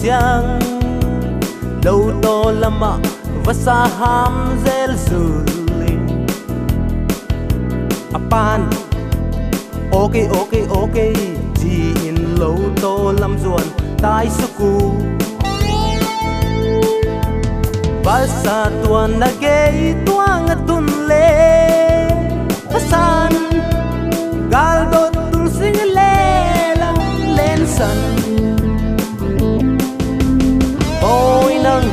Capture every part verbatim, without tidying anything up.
ciang, lo taw lamah vasa ham zel zul in, a pan okay, okay, okay ci-in lo taw lam zuan tai suk uh. Vasa tuan na gei tuang a tun le, a san galdot tul sing le la lensan. Bawi nang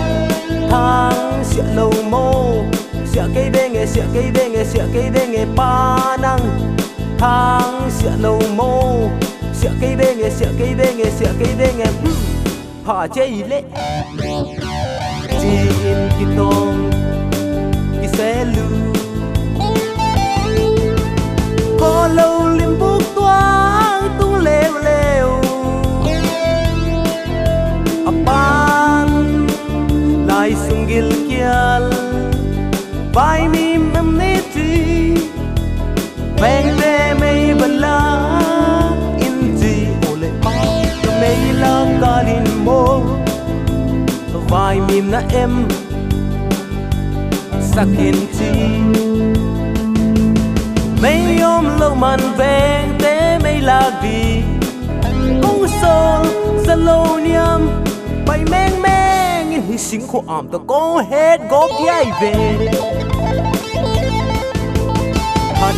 thang siah lo maw? Siah kei veng e, siah kei veng e, siah kei veng e, pa nang thang siah lo maw? Siah kei veng e, siah kei veng e, siah kei veng e. Hmm. Pha cei leh ci-in kitawng kiselu. Khaw lo limbuk tuang tung leuleu, a pan lai sung gilkial. Vaimim em ni ci, vengte mei bala in ci, o le pa ka mei la kalin maw? Vaimim na em sakin ci. Mei om lo man vengte mei lak di, kong sol sa lo niam. Pai mengmeng in hi sing khua am ta kong het gawp diai ve. Khat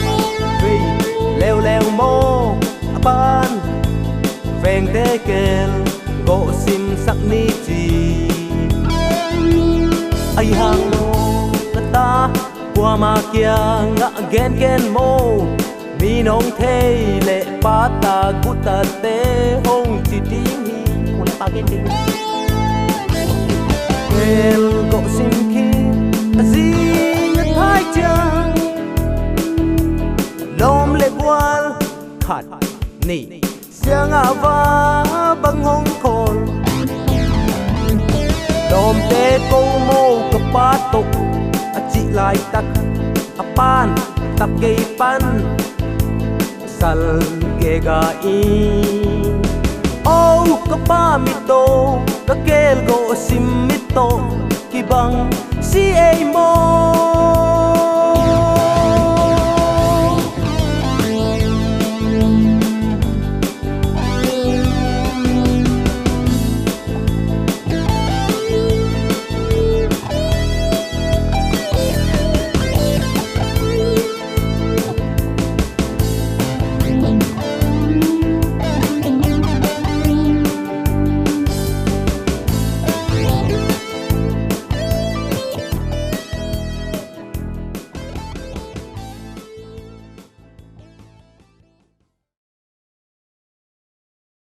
vei leuleu maw, a pan vengte kel gawh simsak ni ci. Ai hang maw ka ta, kuama kiangah genken maw? Mi nong thei leh pata gutate hong ci ding hi. Ule pa gen ding. Kel gawh sim khi a zing a thai ciang, lawm le gual khat nih siangah va bang hong khawl. Lawmte ko maw ka pa tawh a cih laitak, a pan tak kei pan sal gega in, o ka pa mit tawh, ka kel gawh sim mit tawh kibang si ei maw?